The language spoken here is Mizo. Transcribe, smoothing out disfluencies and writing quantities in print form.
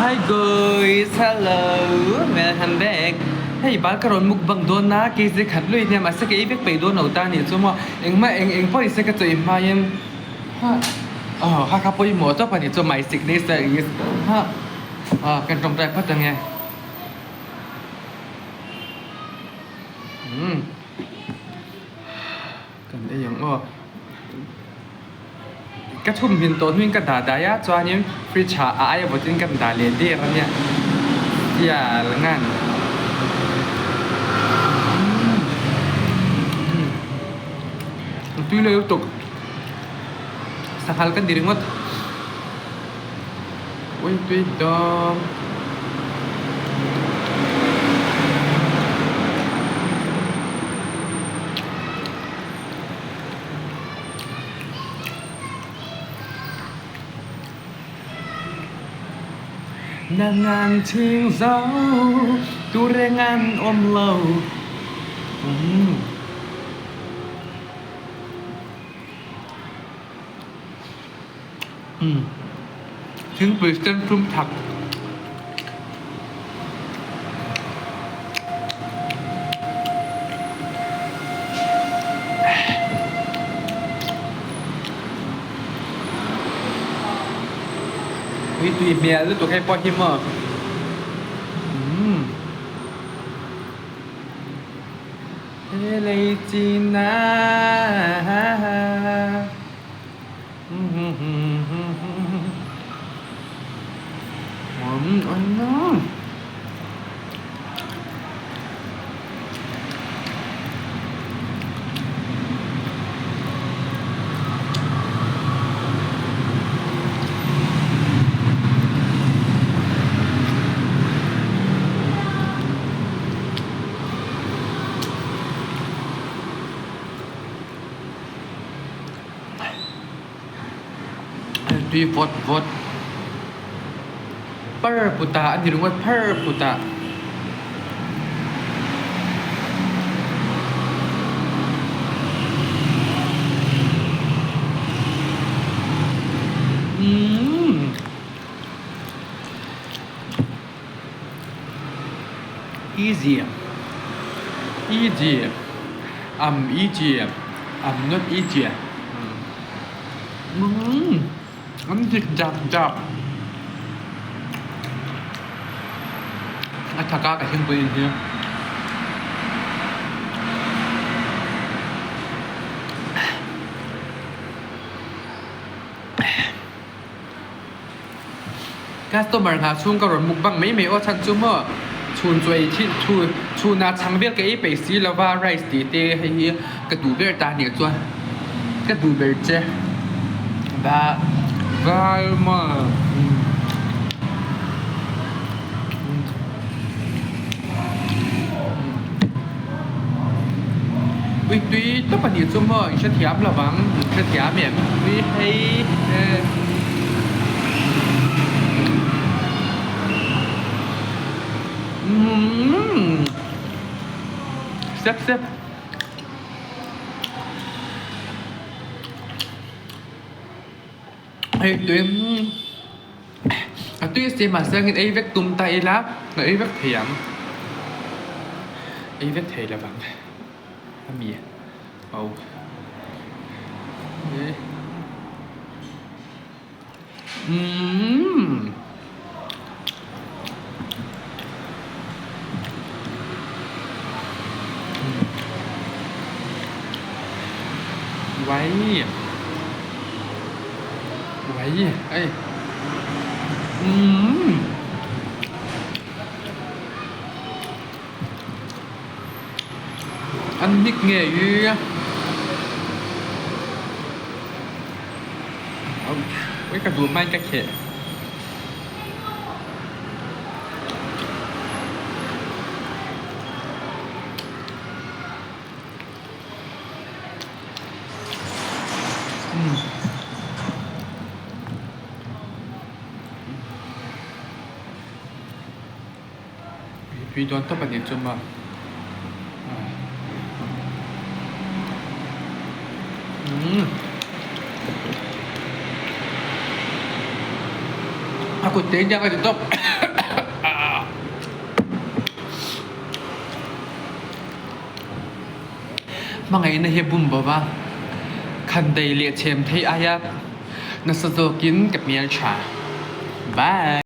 Hi guys, hello, welcome back. Hei bal ka rawn mukbang dawn a, kg khat lui nia mahse ka ei vek peih dawn lo ta nih chu maw engmah eng eng pawh nise ka chawi hmain ha aw kha kha pawimawh tawp a nih chu my signature is ha aw kan tawngtai phawt ange umm kan ei ang aw. Ka chhum hmin tawh hnuin ka dah dai a, chuanin fridge ah a aia vawtin kan dah leh der a nia, sial ngan. Tui lo lutuk, sanghal ka ni ringawt. Ui tui dawm. Nang chhing zo tu reng an awm lo. Thingpui sen tum thak. Ui tui hmel lutuk hei pawh hi maw. Umm. He lei chin a. Tui vawt vawt par puta a ni ringawt phar puta. Umm easy easy I'm easy I'm not easy umm an dik dap dap a thak a ka thingpui in hi. Customer hna chung ka rawn mukbang mai mai aw chhan chu maw chhun chu ei thin thu chhunah chhang vel ka ei peih si lova rice tih te hei hi ka duh ber ta nih chuan ka duh ber che va val maw Ui tui tawp a nih chu maw i hrethiam lo vang i hrethiam em ui hei umm sep sep. Hei tui a tui si mahse angin ei vek tum ta ila ka ei vek thei ang ei vek thei lo vang a mi oh umm. Uai uai ei umm an hnik nge i ui ka duh hmain ka kheh. Tui dawn tawp a nih chu maw. A A kut te nia ka ti tawp. Hmangaihna hi a bum bo va, khandei leh chhem thei aia nasa zawkin ka hmel tha. Bye.